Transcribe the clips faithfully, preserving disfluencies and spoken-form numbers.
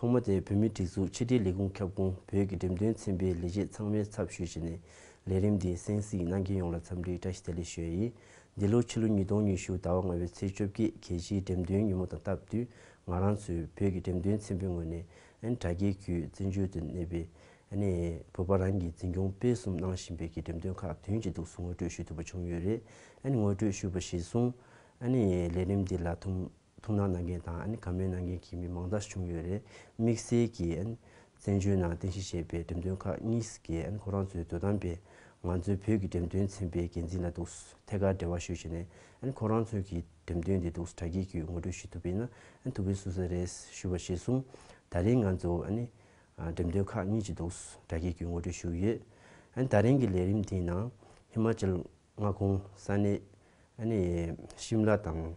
ཐོག་མ་དེ་བོད་མིའི་སྒྲིག་འཛུགས་ཕྱི་དྲིལ་ལས་ཁུངས་ཁྱབ་ཁོངས་བོད་ཀྱི་འགྲེམས་སྟོན་ཚན་པའི་ལས་བྱེད་ཚང་མའི་ཚབ་ཞུས་བྱས་ནས་ལས་རིམ་འདི་གསན་གཟིགས་གནང་མཁན་ཡོངས་ལ་འཚམས་འདྲིའི་བཀྲ་ཤིས་བདེ་ལེགས་ཞུ་ཡ་ཡིན། འདི་ལོ་ཕྱི་ལོ་ཉིས་སྟོང་ཉི་ཤུ་ཟླ་བ་ལྔ་པའི་ཚེས་བཅོ་བརྒྱད་རྒྱལ་སྤྱིའི་འགྲེམས་སྟོན་ཉིན་མོ་དང་སྟབས་བསྟུན་ང་རང་ཚོའི་བོད་ཀྱི་འགྲེམས་སྟོན་ཚན་པའི་ངོས་ནས་ཨན་དྲ་རྒྱའི་བརྒྱུད་བཙན་བྱོལ་དུ་གནས་པའི་ཨ་ནི་བོད་པ་རང་གི་འཛིན་སྐྱོང་སྤེལ་གསུམ་གནང་བཞིན་པའི་གི་འགྲེམས་སྟོན་ཁག་བདུན་གྱི་འདུག་སེ་ངོ་སྤྲོད་ཞུ་ཐུབ་པ་བྱུང་ཡོད་རེད། ཨ་ནི་ངོ་སྤྲོད་ཞུས་པ་གཞིར་བཟུང་ཨ་ནི་ལས་རིམ་འདི་ལ་ཐུགས་ཐུགས་སྣང་གནང་མཁན་དང་ཨ་ནི་བཀའ་མོལ་གནང་མཁན་གྱི་མི་མང་དག་བྱུང་ཡོད་རེད། དམིགས་བསལ་གྱིས་ཨ་ནི་བཙན་བྱོལ་ནང་རྟེན་གཞི་བྱས་པའི་འགྲེམས་སྟོན་ཁག་གཉིས་ཀྱིས་ཨ་ནི་ཁོ་རང་ཚོའི་དོ་དམ་པས་ང་ཚོའི་བོད་ཀྱི་འགྲེམས་སྟོན་ཚན་པའི་འགན་འཛིན་ལ་འདུག་ཐད་ཀར་འབྲེལ་བ་ཞུས་བྱས་ནས་ཨ་ནི་ཁོ་རང་ཚོའི་གི་འགྲེམས་སྟོན་འདི་འདུག་དྲ་རྒྱའི་བརྒྱུད་ངོ་སྤྲོད་ཞུ་ཐུབ་པ་ཡིན་ན་ཨ་ནི་ཐུགས་ཕན་གསོས་ས་རེད་ཞུ་བ་གཞིར་བཟུང་ད་རིང་ང་ཚོ་ཨ་ནི་འགྲེམས་སྟོན་ཁག་གཉིས་ཀྱི་འདུག་དྲ་རྒྱའི་བརྒྱུད་ངོ་སྤྲོད་ཞུ་གི་ཡོད། ཨ་ནི་ད་རིང་གི་ལས་རིམ་འདིའི་ནང་ཧི་མ་ཅལ་མངའ་ཁོངས་ས་གནས་ཨ་ནི་ཤིམ་ལ་དང་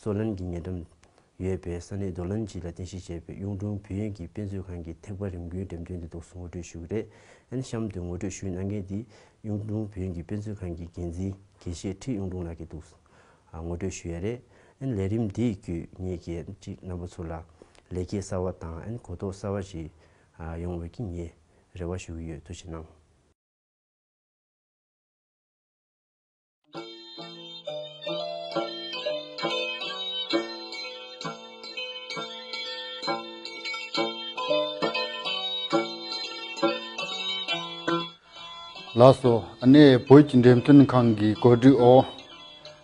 སོ་ལན་གྱི་ཉེ་འགྲམ་ཡོད་པའི་ས་གནས་རྡོ་ལན་ཇི་ལ་རྟེན་གཞི་བྱས་པའི་གཡུང་དྲུང་བོད་ཡིག་གི་དཔེ་མཛོད་ཁང་གི་ཐེག་པ་རིམ་དགུའི་འགྲེམས་སྟོན་དེ་འདུག་སེ་ངོ་སྤྲོད་ཞུ་གི་རེད། ཨ་ནི་གཤམ་དུ་ངོ་སྤྲོད་ཞུ་གནང་མཁན་དེ་གཡུང་དྲུང་བོད་ཡིག་གི་དཔེ་མཛོད་ཁང་གི་འགན་འཛིན་དགེ་བཤེས་ཁྲི་གཡུང་དྲུང་ལགས་ཀྱིས་འདུག་ངོ་སྤྲོད་ཞུ་ཡ་རེད། ཨ་ནི་ལས་རིམ་འདིའི་བརྒྱུད་ངེད་ཀྱིས་གཅིག་རྣམ་པ་ཚོ་ལ་ལེགས་སྐྱེས་གསར་བ་དང་ཨ་ནི་གོ་རྟོགས་གསར་བ་ཞིག་ཡོང་བའི་གི་ངས་རེ་བ་ཞུ་གི་ཡོད། ཐུགས་རྗེ་གནང་། ལགས་སོ། ཨ་ནི་བོད་ཀྱི་འགྲེམས་སྟོན་ཁང་གི་གོ་སྒྲིག་འོག་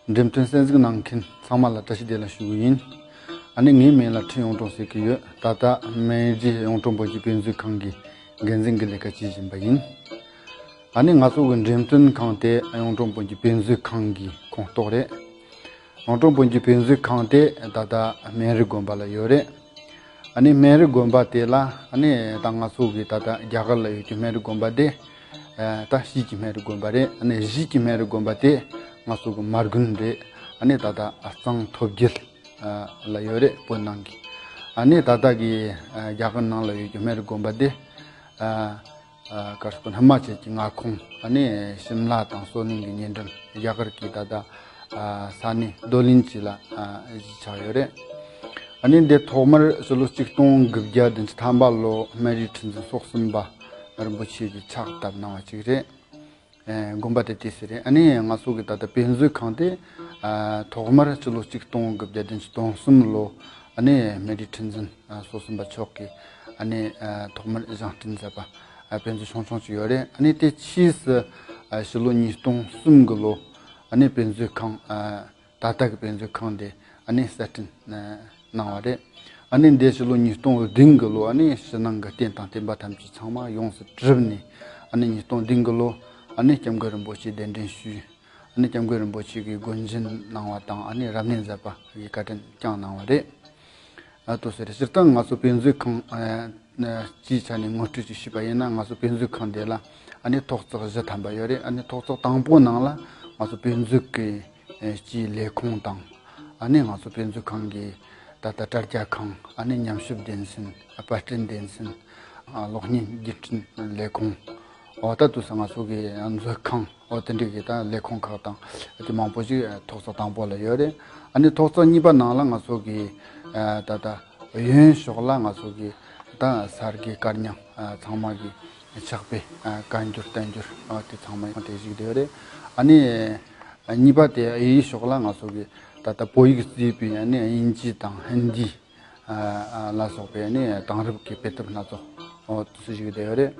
འགྲེམས་སྟོན་གསན་གཟིགས་གནང་མཁན་ཚང་མ་ལ་བཀྲ་ཤིས་བདེ་ལེགས་ཞུ་གི་ཡིན། ཨ་ནི་ངའི་མིང་ལ་ཁྲི་གཡུང་དྲུང་ཟེར་གྱི་ཡོད། ད་ལྟ་སྨན་རིའི་གཡུང་དྲུང་བོད་ཀྱི་དཔེ་མཛོད་ཁང་གི་འགན་འཛིན་གྱི་ལས་ཀ་བྱེད་བཞིན་པ་ཡིན། ཨ་ནི་ང་ཚོ་གི་འགྲེམས་སྟོན་ཁང་དེ་གཡུང་དྲུང་བོད་ཀྱི་དཔེ་མཛོད་ཁང་གི་ཁོངས་གཏོགས་རེད། གཡུང་དྲུང་བོད་ཀྱི་དཔེ་མཛོད་ཁང་དེ་ད་ལྟ་སྨན་རི་དགོན་པ་ལ་ཡོད་རེད། ཨ་ནི་སྨན་རི་དགོན་པ་དེ་ལ་ཨ་ནི་ད་ང་ཚོ་གི་ད་ལྟ་རྒྱ་གར་ལ་ཡོད་ཀྱི་སྨན་རི་དགོན་པ་དེ་ད་གཞིས་ཀྱི་སྨན་རི་དགོན་པ་རེད། ཨ་ནི་གཞིས་ཀྱི་སྨན་རི་དགོན་པ་དེ་ང་ཚོ་གི་མ་དགོན་རེད། ཨ་ནི་ད་ལྟ་ཨ་གཙང་ཐོབ་རྒྱལ་ལ་ཡོད་རེད། བོད་ནང་གི། ཨ་ནི་ད་ལྟ་གི་རྒྱ་གར་ནང་ལ་ཡོད་ཀྱི་སྨན་རི་དགོན་པ་དེ་ཨ་ཀར་སྐོར་ཧི་མ་ཅལ་གྱི་མངའ་ཁོངས་ཨ་ནི་ཤིམ་ལ་དང་སོ་ལིང་གི་ཉེ་འགྲམ་རྒྱ་གར་གྱི་ད་ལྟ་ས་གནས་རྡོ་ལིན་ཅི་ལ་གཞིས་ཆགས་ཡོད་རེད། ཨ་ནི་འདི་ཐོག་མར་ཕྱི་ལོ་ཆིག་སྟོང་དགུ་བརྒྱ་བདུན་ཅུ་ཐམ་པ་ལོ་སྨན་རིའི་ཁྲི་འཛིན་སོ་གསུམ་པ་རིན་པོ་ཆེ་གིས་ཕྱག་བཏབ་གནང་བ་ཅིག་རེད། དགོན་པ་དེ་དེ་སུ་རེད། ཨ་ནི་ང་ཚོ་གི་ད་ལྟ་དཔེ་མཛོད་ཁང་དེ་ཐོག་མར་ཕྱི་ལོ་ཆིག་སྟོང་དགུ་བརྒྱ་བདུན་ཅུ་དོན་གསུམ་ལོ་ཨ་ནི་སྨན་རིའི་ཁྲི་འཛིན་སོ་གསུམ་པ་མཆོག་གིས་ཨ་ནི་ཐོག་མར་བཞེངས་སྐྲུན་མཛད་པ་དཔེ་མཛོད་ཆུང་ཆུང་ཅིག་ཡོད་རེད། ཨ་ནི་དེ་ཕྱིས་སུ་ཕྱི་ལོ་ཉིས་སྟོང་གསུམ་གི་ལོ་ཨ་ནི་དཔེ་མཛོད་ཁང་ད་ལྟ་གི་དཔེ་མཛོད་ཁང་དེ་ཨ་ནི་གསར་སྐྲུན་གནང་བ་རེད། ཨ་ནི་འདས་ཕྱི་ལོ་ཉིས་སྟོང་བདུན་གི་ལོ་ཨ་ནི་ཕྱི་ནང་གི་རྟེན་དང་བརྟེན་པ་ཐམས་ཅད་ཚང་མ་ཡོངས་སུ་གྲུབ་ནས་ཨ་ནི་ཉིས་སྟོང་བདུན་གི་ལོ་ཨ་ནི་སྐྱབས་མགོན་རིན་པོ་ཆེ་གདན་འདྲེན་ཞུས། ཨ་ནི་སྐྱབས་མགོན་རིན་པོ་ཆེ་གིས་སྒོ་འབྱེད་གནང་བ་དང་ཨ་ནི་རབ་གནས་མཛད་པ་གི་བཀའ་དྲིན་བསྐྱངས་གནང་བ་རེད། ཨ་ཏོ་ཟེར་སྤྱིར་བཏང་ང་ཚོ་དཔེ་མཛོད་ཁང་སྤྱིའི་ཆ་ནས་ངོ་སྤྲོད་ཅིག་ཞུས་པ་ཡིན་ན། ང་ཚོ་དཔེ་མཛོད་ཁང་འདི་ལ་ཨ་ནི་ཐོག་བརྩེགས་བཞི་ཐམ་པ་ཡོད་རེད། ཨ་ནི་ཐོག་བརྩེགས་དང་པོ་ནང་ལ་ང་ཚོ་དཔེ་མཛོད་ཀྱི་སྤྱིའི་ལས་ཁུངས་དང་། ཨ་ནི་ང་ཚོ་དཔེ་མཛོད་ཁང་གི་ད་ལྟ་དྲ་རྒྱ་ཁང་། ཨ་ནི་ཉམས་ཞིབ་སྡེ་ཚན། པར་སྐྲུན་སྡེ་ཚན། གློག་བརྙན་བརྒྱུད་འཕྲིན་ལས་ཁུངས། འོ་ད་དུས་སུ་ང་ཚོ་གི་མཛོད་ཁང་འོ་དེ་འདྲ་གི་ད་ལས་ཁུངས་ཁག་དང་དེ་མང་པོ་ཞིག་ཐོག་བརྩེགས་དང་པོ་ལ་ཡོད་རེད། ཨ་ནི་ཐོག་བརྩེགས་གཉིས་པ་ནང་ལ་ང་ཚོ་གི་ད་ལྟ་གཡོན་ཕྱོགས་ལ་ང་ཚོ་གི་ད་ས་དགེ་བཀའ་རྙིང་ཚང་མ་གི་ཕྱག་དཔེ་བཀའ་འགྱུར་བསྟན་འགྱུར་དེ་ཚང་མ་དེ་བཞུགས་བསྡད་ཡོད་རེད། ཨ་ནི་གཉིས་པ་དེ་གཡས་ཕྱོགས་ལ་ང་ཚོ་གི་ད་ལྟ་བོད་ཡིག་གཙོས་པའི་ཨ་ནི་དབྱིན་ཇི་དང་ཧིན་དི་ལ་སོགས་པའི་ཨ་ནི་དེང་རབས་ཀྱི་དཔེ་དེབ་སྣ་ཚོགས་འོ་དེ་ཚོ་བཞུགས་བསྡད་ཡོད་རེད།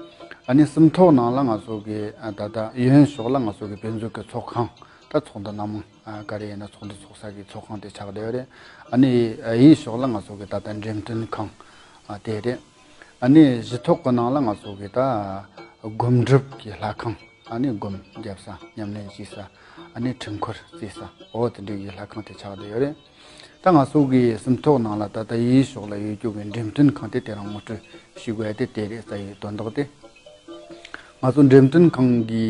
ཨ་ནི་སུམ་ཐོག་ནང་ལ་ང་ཚོ་གི་ད་ལྟ་གཡོན་ཕྱོགས་ལ་ང་ཚོ་གི་དཔེ་མཛོད་ཀྱི་ཚོགས་ཁང་། ད་ཚོགས་འདུ་སྣ་མང་ག་རེ་ཡིན་ན་ཚོགས་འདུ་ཚོགས་ས་གི་ཚོགས་ཁང་དེ་ཆགས་བསྡད་ཡོད་རེད། ཨ་ནི་གཡས་ཕྱོགས་ལ་ང་ཚོ་གི་ད་ལྟ་འགྲེམས་སྟོན་ཁང་དེ་རེད། ཨ་ནི་བཞི་ཐོག་གི་ནང་ལ་ང་ཚོ་གི་ད་སྒོམ་སྒྲུབ་ཀྱི་ལྷ་ཁང་། ཨ་ནི་སྒོམ་རྒྱབ་ས། ཉམས་ལེན་བྱེད་ས། ཨ་ནི་འཕྲུལ་འཁོར་རྩེ་ས། འོ་དེ་འདྲ་གི་ལྷ་ཁང་དེ་ཆགས་བསྡད་ཡོད་རེད། ད་ང་ཚོ་གི་སུམ་ཐོག་ནང་ལ་ད་ལྟ་གཡས་ཕྱོགས་ལ་ཡོད་རྒྱུ་གི་འགྲེམས་སྟོན་ཁང་དེ་དེ་རིང་ངོ་སྤྲོད་ཞུ་དགོས་ཡ་དེ་དེ་རེད། རྩ་བའི་དོན་དག་དེ། ང་ཚོ་འགྲེམས་སྟོན་ཁང་གི་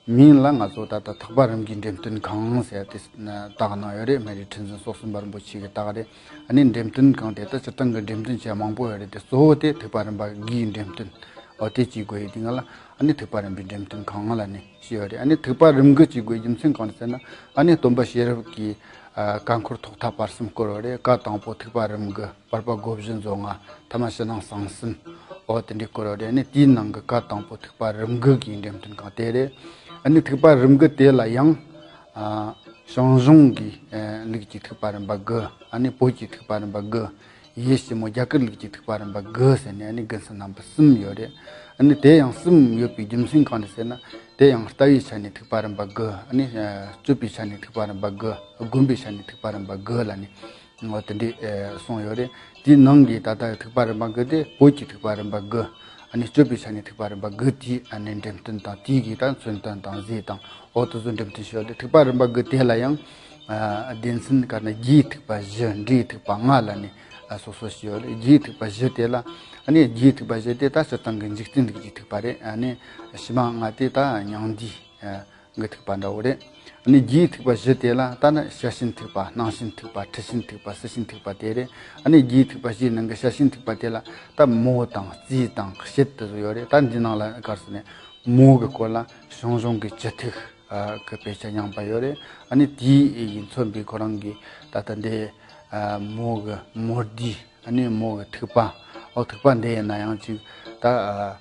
མིང་ལ་ང་ཚོ་ད་ལྟ་ཐེག་པ་རིམ་གྱིས་འགྲེམས་སྟོན་ཁང་ཟེར་ཏེ་བཏགས་གནང་ཡོད་རེད། སྨན་རིའི་ཁྲི་འཛིན་སོ་གསུམ་པ་རིན་པོ་ཆེ་གིས་བཏགས་རེད། ཨ་ནི་འགྲེམས་སྟོན་ཁང་དེ་ད་སྤྱིར་བཏང་གི་འགྲེམས་སྟོན་བྱེད་ཡ་མང་པོ་ཡོད་རེད་དེ། གཙོ་བོ་དེ་ཐེག་པ་རིམ་པ་བརྒྱུད་འགྲེམས་སྟོན་ འོ་དེ་བྱེད་དགོས་ཡི་དེ་ང་ལ་ཨ་ནི་ཐེག་པ་རིམ་པའི་འགྲེམས་སྟོན་ཁང་ལ་ནི་ཞུས་ཡོད་རེད། ཨ་ནི་ཐེག་པ་རིམ་དགུ་བྱེད་དགོས་རྒྱུ་མཚན་གང་རེད་ཟེར་ན། ཨ་ནི་སྟོན་པ་ཤེས་རབ་ཀྱི་ཨ་བཀའ་འཁོར་ཐོག་མཐའ་བར་གསུམ་བསྐོར་བ་རེད། བཀའ་དང་པོ་ཐེག་པ་རིམ་དགུ། བར་པ་སྒོ་བཞི་མཛོད་ལྔ། ཐ་མ་ཕྱི་ནང་གསང་གསུམ། འོ་དེ་འདྲའི་བསྐོར་བ་རེད། ཨ་ནི་དེའི་ནང་གི་བཀའ་དང་པོ་ཐེག་པ་རིམ་དགུ་གི་འགྲེམས་སྟོན་ཁང་དེ་རེད། ཨ་ནི་ཐེག་པ་རིམ་དགུ་དེ་ལ་ཡང་ཨ་ཞང་ཞུང་གི་ཨ་ལུགས་ཀྱི་ཐེག་པ་རིམ་པ་དགུ། ཨ་ནི་བོད་ཀྱི་ཐེག་པ་རིམ་པ་དགུ། ཡེ་ཤེས་མོ་རྒྱ་གར་ལུགས་ཀྱི་ཐེག་པ་རིམ་པ་དགུ་ཟེར་ནས་ཨ་ནི་དགུ་མཚན་རྣམ་པ་གསུམ་ཡོད་རེད། ཨ་ནི་དེ་ཡང་གསུམ་ཡོད་པའི་རྒྱུ་མཚན་གང་རེད་ཟེར་ན། དེ་ཡང་ལྟ་བའི་ཆ་ནས་ཐེག་པ་རིམ་པ་དགུ། ཨ་ནི་ཨ་སྤྱོད་པའི་ཆ་ནས་ཐེག་པ་རིམ་པ་དགུ། སྒོམ་པའི་ཆ་ནས་ཐེག་པ་རིམ་པ་དགུ་ལ་ནི་འོ་དེ་འདྲའི་ཨ་གསུངས་ཡོད་རེད། དེའི་ནང་གི་ད་ལྟ་ཐེག་པ་རིམ་པ་དགུ་དེ་བོད་ཀྱི་ཐེག་པ་རིམ་པ་དགུ། ཨ་ནི་སྤྱོད་པའི་ཆ་ནས་ཐེག་པ་རིམ་པ་དགུ་དེའི་ཨ་ནི་འགྲེམས་སྟོན་དང་དེའི་གི་ད་མཚོན་དོན་དང་རྫས་དང་འོ་དེ་ཚོ་འགྲེམས་སྟོན་བྱས་ཡོད་རེད། ཐེག་པ་རིམ་པ་དགུ་དེ་ལ་ཡང་ཨ་སྡེ་ཚན་ག་ན་རྒྱུའི་ཐེག་པ་བཞི། འབྲས་ཐེག་པ་ལྔ་ལ་ནི་ཨ་སོ་སོ་བྱས་ཡོད་རེད། རྒྱུའི་ཐེག་པ་བཞི་དེ་ལ་ཨ་ནི་རྒྱུའི་ཐེག་པ་བཞི་དེ་ད་སྤྱིར་བཏང་གི་འཇིག་རྟེན་ལུགས་ཀྱི་ཐེག་པ་རེད། ཨ་ནི་ཕྱི་མ་ལྔ་དེ་ད་མྱང་འདས་ཨ་གི་ཐེག་པ་འདྲ་བོ་རེད། ཨ་ནི་རྒྱུའི་ཐེག་པ་བཞི་དེ་ལ་ད་ནི་ཤེར་ཕྱིན་ཐེག་པ། སྣང་ཕྱིན་ཐེག་པ། འཁྲུལ་ཕྱིན་ཐེག་པ། སྲིད་ཕྱིན་ཐེག་པ་དེ་རེད། ཨ་ནི་རྒྱུའི་ཐེག་པ་བཞིའི་ནང་གི་ཤེར་ཕྱིན་ཐེག་པ་དེ་ལ་ད་མོ་དང་རྩིས་དང་དཔྱད་དེ་ཚོ་ཡོད་རེད། ད་འདི་ནང་ལ་ག་རེ་ཟེར་ན་མོ་གི་སྐོར་ལ་ཞང་ཞུང་གི་བཅུ་ཐེག་ཨ་གི་དཔེ་ཆ་རྙིང་པ་ཡོད་རེད། ཨ་ནི་དེའི་ཡིན་མཚོན་པའི་ཁོ་རང་གི་ད་ལྟ་འདི་ཨ་མོ་གི་མོ་ལྡེའུ། ཨ་ནི་མོ་གི་ཐིགས་པ། ཨོ་ཐིགས་པ་འདི་ཡིན་ན་ཡང་ཅིག་ད་ཨ་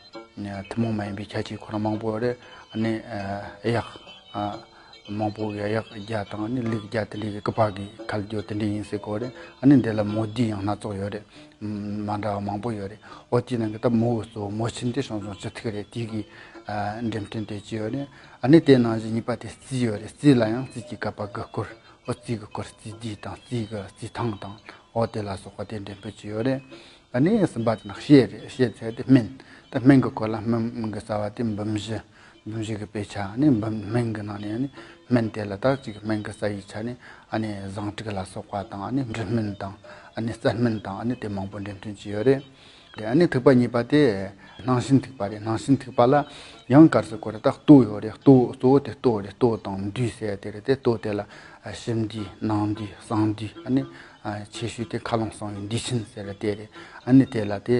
ཐུན་མོང་མ་ཡིན་པའི་ཁྱད་ཆོས་ཁོ་རང་མང་པོ་ཡོད་རེད། ཨ་ནི་ཨ་གཡག་ཨ་མང་པོ་གི་གཡག་བརྒྱ་དང་ཨ་ནི་ལུག་བརྒྱ་དེ་འདྲའི་གི་སྐུད་པ་གི་ཁ་ལ་རྒྱོབ་དེ་འདྲའི་ཡིན་ཟེར་གོ་རེད། ཨ་ནི་འདི་ལ་མོ་ལྡེའུ་ཡང་སྣ་ཚོགས་ཡོད་རེད། མ་འདྲ་བ་མང་པོ་ཡོད་རེད། ཨོ་དེའི་ནང་གི་ད་མོ་གི་གཙོ་བོ་མོ་ཆེན་དེ་ཞང་ཞུང་བཅུ་ཐིག་རེད། དེ་གི་ཨ་འགྲེམས་སྟོན་དེ་ཅི་ཡོད་རེད། ཨ་ནི་དེ་ནང་བཞིན་གཉིས་པ་དེ་རྩིས་ཡོད་རེད། རྩིས་ལ་ཡང་རྩིས་ཀྱི་བསྐལ་པ་དགུ་སྐོར། ཨོ་རྩིས་ཀྱི་སྐོར་རྩིས་རྒྱུད་དང་རྩིས་ཀྱི་རྩིས་ཐང་དང་ཨོ་དེ་ལ་སོགས་པ་དེ་འགྲེམས་སྤེལ་ཅི་ཡོད་རེད། ཨ་ནི་གསུམ་པ་དེ་ན་བཤད་རེད། བཤད་ཚད་དེ་སྨན། ད་སྨན་གྱི་སྐོར་ལ་སྨན་གྱི་རྩ་བ་དེ་འབུམ་བཞི། འབུམ་བཞི་གི་དཔེ་ཆ། ཨ་ནི་འབུམ་སྨན་གྱི་ནང་ནས་ཨ་ནི་སྨན་དེ་ལ་ད་ཅིག་སྨན་གྱི་རྩ་བའི་ཆ་ནས་ཨ་ནི་བཟང་དྲུག་ལ་སོགས་པ་དང་། ཨ་ནི་འབྲུ་སྨན་དང་ཨ་ནི་རྩྭ་སྨན་དང་ཨ་ནི་དེ་མང་པོ་འགྲེམས་སྟོན་ཅི་ཡོད་རེད། ཨ་ནི་ཐིགས་པ་གཉིས་པ་དེ་སྣང་ཞེན་ཐིགས་པ་རེད། སྣང་ཞེན་ཐིགས་པ་ལ་ཡང་ག་རེ་ཟེར་གོ་རེད། ད་ལྟོ་ཡོད་རེད། ལྟོ་གཙོ་བོ་དེ་ལྟོ་རེད། ལྟོ་དང་འདུས་ཟེར་ཡ་དེ་རེད། དེ་ལྟོ་དེ་ལ་ཕྱི་འདུས་ནང་འདུས་གསང་འདུས། ཨ་ནི་ཆེ་ཤོས་དེ་མཁའ་ཀློང་གསང་བའི་འདུས་ཆེན་ཟེར་ཡ་དེ་རེད། ཨ་ནི་དེ་ལ་དེ་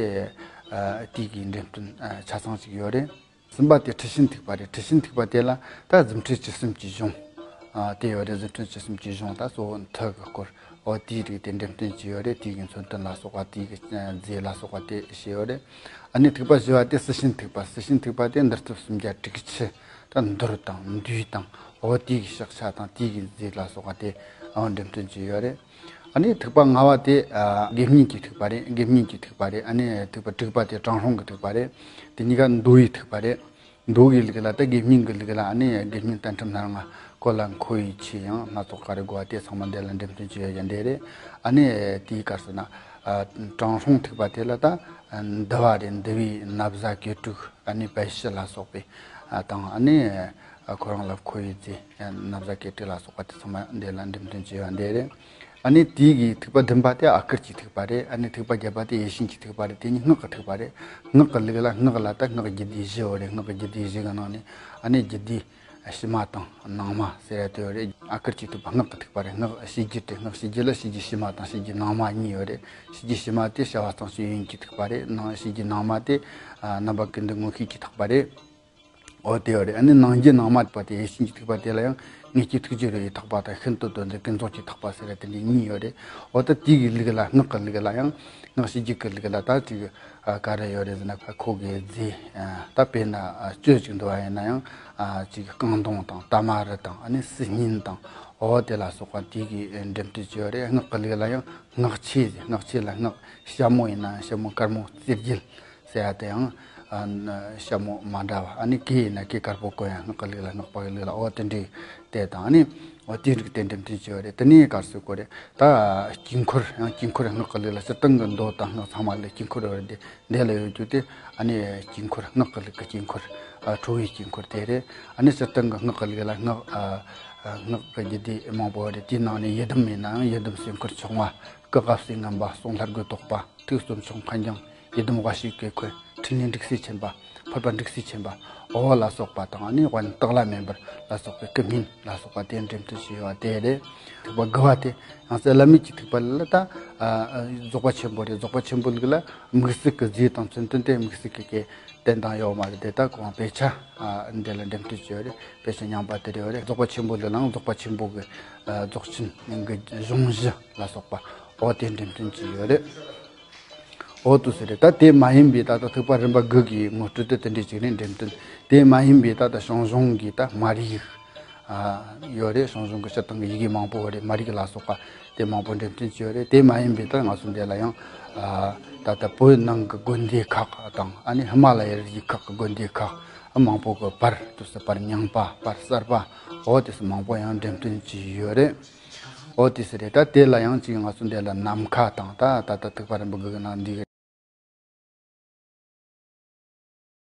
དེ་གི་འགྲེམས་སྟོན་ཆ་ཚང་ཅིག་ཡོད་རེད། གསུམ་པ་དེ་འཁྲུལ་ཞེན་ཐིགས་པ་རེད། འཁྲུལ་ཞེན་ཐིགས་པ་དེ་ལ་ད་རྫུ་འཕྲུལ་བཅུ་གསུམ་གྱི་གཞུང་ཨ་དེ་ཡོད་རེད། རྫུ་འཕྲུལ་བཅུ་གསུམ་གྱི་གཞུང་ད་གཙོ་བོ་མཐུ་གི་སྐོར་འོ་དེའི་རིགས་དེ་འགྲེམས་སྟོན་གྱི་ཡོད་རེད། དེའི་གི་མཚོན་དོན་ལ་སོགས་པ། དེའི་གི་རྫས་ལ་སོགས་པ་དེ་བཤད་ཡོད་རེད། ཨ་ནི་ཐིགས་པ་བཞི་བ་དེ་སྲིད་ཞེན་ཐིགས་པ། སྲིད་ཞེན་ཐིགས་པ་དེ་འདུལ་ཐབས་སུམ་བརྒྱ་དྲུག་ཅུ་ད་མདོར་དང་བསྡུས་དང་འོ་དེའི་གི་ཕྱག་ཆ་དང་དེའི་གི་རྫས་ལ་སོགས་པ་དེ་འོ་འགྲེམས་སྟོན་གྱི་ཡོད་རེད། ཨ་ནི་ཐིགས་པ་ལྔ་བ་དེ་ཨ་དགེ་བསྙེན་གྱི་ཐིགས་པ་རེད། དགེ་བསྙེན་གྱི་ཐིགས་པ་རེད། ཨ་ནི་ཐིགས་པ་དྲུག་པ་དེ་དྲང་སྲོང་གི་ཐིགས་པ་རེད། དེ་གཉིས་ཀ་མདོ་ཡི་ཐིགས་པ་རེད། མདོ་གི་ལུགས་ལ་ད་དགེ་བསྙེན་གྱི་ལུགས་ལ་ཨ་ནི་དགེ་བསྙེན་རྟེན་འབྲེལ་སྣ་ལྔ་གོ་ལ་འཁོར་བའི་ཆོས་ཡང་སྣ་ཚོགས་ག་རེ་དགོས་པ་དེ་ཚང་མ་འདི་ལ་འགྲེམས་སྟོན་བྱས་ཡོད་ཀྱང་འདི་རེད། ཨ་ནི་དེའི་སྐབས་སུ་ན་ཨ་དྲང་སྲོང་ཐིགས་པ་དེ་ལ་ད་འདུལ་བ་རེད། འདུལ་བའི་ན་བཟའ་གད་ཕྲུག་ཨ་ནི་བེ་ཤི་ལ་སོགས་པའི་ཨ་དང་། ཨ་ནི་ཁོ་རང་ལ་འཁོར་བའི་རྫས་ན་བཟའ་གད་ཕྲུག་ལ་སོགས་པ་དེ་ཚང་མ་འདི་ལ་འགྲེམས་སྟོན་བྱས་ཡོད་འདི་རེད། ཨ་ནི་དེའི་གི་ཐིགས་པ་བདུན་པ་དེ་ཨ་ཀར་གྱི་ཐིགས་པ་རེད། ཨ་ནི་ཐིགས་པ་བརྒྱད་པ་དེ་ཡིད་བཞིན་གྱི་ཐིགས་པ་རེད། དེ་གཉིས་སྔགས་ཀྱི་ཐིགས་པ་རེད། སྔགས་ཀྱི་ལུགས་ལ་སྔགས་ལ་ད་སྔགས་རྒྱུད་སྡེ་བཞི་ཡོད་རེད། སྔགས་ཀྱི་རྒྱུད་སྡེ་བཞི་གི་ནང་ནས་ཨ་ནི་རྒྱུད་སྡེ་ཕྱི་མ་དང་ནང་མ་ཟེར་ཡ་དེ་ཡོད་རེད། ཨ་ཀར་གྱི་ཐིགས་པ་སྔགས་ཀྱི་ཐིགས་པ་རེད། སྔགས་བྱས་རྒྱུད་དེ་སྔགས་བྱས་རྒྱུད་ལ་བྱས་རྒྱུད་ཕྱི་མ་དང་བྱས་རྒྱུད་ནང་མ་གཉིས་ཡོད་རེད། བྱས་རྒྱུད་ཕྱི་མ་དེ་བྱ་བ་གཙང་སྤྱོད་ཡོན་གྱི་ཐིགས་པ་རེད། ནང་བྱས་རྒྱུད་ནང་མ་དེ་ཨ་རྣམ་པ་ཀུན་ཏུ་མངོན་ཤེས་ཀྱི་ཐིགས་པ་རེད། འོ་དེ་ཡོད་རེད། ཨ་ནི་ནང་རྒྱུད་ནང་མ་ཐིགས་པ་དེ་ཡིད་བཞིན་གྱི་ཐིགས་པ་དེ་ལ་ཡང་དངོས་བསྟན་ཐུགས་རྗེ་རི་ཡི་ཐེག་པ་དང་ཤིན་ཏུ་དོན་ལྡན་ཀུན་རྫོབ་ཀྱི་ཐེག་པ་ཟེར་ཡ་དེ་འདྲ་གཉིས་ཡོད་རེད། འོ་ད་དེ་གི་ལུགས་ལ་སྔགས་ཀྱི་ལུགས་ལ་ཡང་སྔགས་བྱས་རྒྱུད་ཀྱི་ལུགས་ལ་ད་ཅིག་ཨ་ག་རེ་ཡོད་རེད་ཟེར་ན་ཁོ་གི་རྫས་ཨ་ད་དཔེར་ན་ཨ་གཅོད་ཅིག་འདུལ་བ་ཡིན་ན་ཡང་ཨ་ཅིག་རྐང་དོང་དང་ཏ་མ་རུ་དང་ཨ་ནི་སིལ་སྙན་དང་འོ་དེ་ལ་སོགས་པ་དེ་གི་འགྲེམས་སྟོན་བྱས་ཡོད་རེད། སྔགས་ཀྱི་ལུགས་ལ་ཡང་སྔགས་ཆས་ཟེར། སྔགས་ཆས་ལ་སྔགས་ཞྭ་མོ་ཡིན་ན་ཡང་ཞྭ་མོ་དཀར་མོ་རྩེ་རྒྱལ་ཟེར་ཡ་དེ་ཡང་ཨ་ཞྭ་མོ་མ་འདྲ་བ། ཨ་ནི་གོས་ཡིན་ན་གོས་དཀར་པོ་གོན་ཡ། སྔགས་ཀྱི་ལུགས་ལ་སྔགས་པ་གི་ལུགས་ལ་འོ་དེ་འདྲའི་དེ་དང་། ཨ་ནི་འོ་དེའི་རིགས་དེ་འགྲེམས་སྟོན་བྱས་ཡོད་རེད། དེ་ནས་ག་རེ་ཟེར་དགོས་རེད། ད་དཀྱིལ་འཁོར་ཡང་དཀྱིལ་འཁོར་སྔགས་ཀྱི་ལུགས་ལ་སྤྱིར་བཏང་གི་མདོ་དང་སྔགས་ཚང་མ་ལ་དཀྱིལ་འཁོར་ཡོད་རེད། དེ་འདི་ལ་ཡོད་རྒྱུ་དེ་ཨ་ནི་དཀྱིལ་འཁོར་སྔགས་ཀྱི་ལུགས་ཀྱི་དཀྱིལ་འཁོར་ཨ་ཁྲོ་བོའི་དཀྱིལ་འཁོར་དེ་རེད། ཨ་ནི་སྤྱིར་བཏང་གི་སྔགས་ཀྱི་ལུགས་ལ་སྔགས་ཨ་ཨ་སྔགས་ཀྱི་རྒྱུད་སྡེ་མང་པོ་ཡོད་རེད། དེའི་ནང་ནས་ཡི་དམ་ཡིན་ན་ཡང་ཡི་དམ་སེམས་འཁོར་མཆོག་ལྔ། སྐུ་དགའ་བསུ་ངན་པ། གསུང་ལྷ་སྒོས་དོགས་པ། ཐུགས་རྩུབ་མཆོག་འཕེན་རྒྱང་། ཡི་དམ་དབལ་བཤེས་གོས་ཁོལ། འཕྲིན་ལས་འབྲུག་སྲས་ཆེན་པ། ཕུར་པ་འབྲུག་སྲས་ཆེན་པ། འོ་ལ་སོགས་པ་དང་ནི་དཔལ་སྟག་ལྷ་མེ་འབར་ལ་སོགས་པའི་སྐུ་བརྙན་ལ་སོགས་པ་དེ་འགྲེམས་སྟོན་བྱས་ཡོད་པ་དེ་རེད། ཐེག་པ་དགུ་པ་དེ་ཡང་སྲིད་བླ་མེད་ཀྱི་ཐེག་པ་ལ་ད་ཨ་ཨ་རྫོགས་པ་ཆེན་པོ་རེད། རྫོགས་པ་ཆེན་པོ་ལུགས་ལ་དམིགས་བསལ་གྱི་རྫས་དང་མཚོན་དོན་དེ་དམིགས་བསལ་གྱི་གི་བསྟན་དང་ཡོད་མ་རེད། དེ་ད་གོང་དཔེ་ཆ་ཨ་འདི་ལ་འགྲེམས་སྟོན་བྱས་ཡོད་རེད། དཔེ་ཆ་རྙིང་པ་དེ་རེད་ཡོད་རེད། རྫོགས་པ་ཆེན་པོ་ལུགས་ལའང་རྫོགས་པ་ཆེན་པོ་གི་ཨ་རྫོགས་ཆེན་གྱི་གཞུང་བཞི་ལ་སོགས་པ་འོ་དེ་འགྲེམས་སྟོན་བྱས་ཡོད་རེད། འོ་དེ་སུ་རེད། ད་དེ་མ་ཡིན་པའི་ད་ལྟ་ཐེག་པ་རིམ་པ་དགུ་གི་ངོ་སྤྲོད་དེ་དེ་འདྲའི་ཅིག་རེད། འགྲེམས་སྟོན་དེ་མ་ཡིན་པའི་ད་ལྟ་ཞང་ཞུང་གི་ད་མ་རིག་ཨ་ཡོད་རེད། ཞང་ཞུང་གི་སྤྱིར་བཏང་གི་ཡི་གེ་མང་པོ་ཡོད་རེད། མ་རིག་ལ་སོགས་པ་དེ་མང་པོ་འགྲེམས་སྟོན་བྱས་ཡོད་རེད། དེ་མ་ཡིན་པའི་ད་ང་ཚོ་འདི་ལ་ཡང་ཨ་ད་ལྟ་བོད་ནང་གི་དགོན་སྡེ་ཁག་དང་ཨ་ནི་ཧི་མ་ལ་ཡའི་རི་རྒྱུད་ཁག་གི་དགོན་སྡེ་ཁག་མང་པོ་གི་པར་དེ་སུ་པར་རྙིང་པ་པར་གསར་པ་འོ་དེ་སུ་མང་པོ་ཡང་འགྲེམས་སྟོན་བྱས་ཡོད་རེད། འོ་དེ་སུ་རེད། ད་དེ་ལ་ཡང་ཅིག་ང་ཚོ་འདི་ལ་ནམ་མཁའ་དང་ད་ད་ལྟ་ཐེག་པ་རིམ་པ་དགུ་གི་ནང་འདི་གི་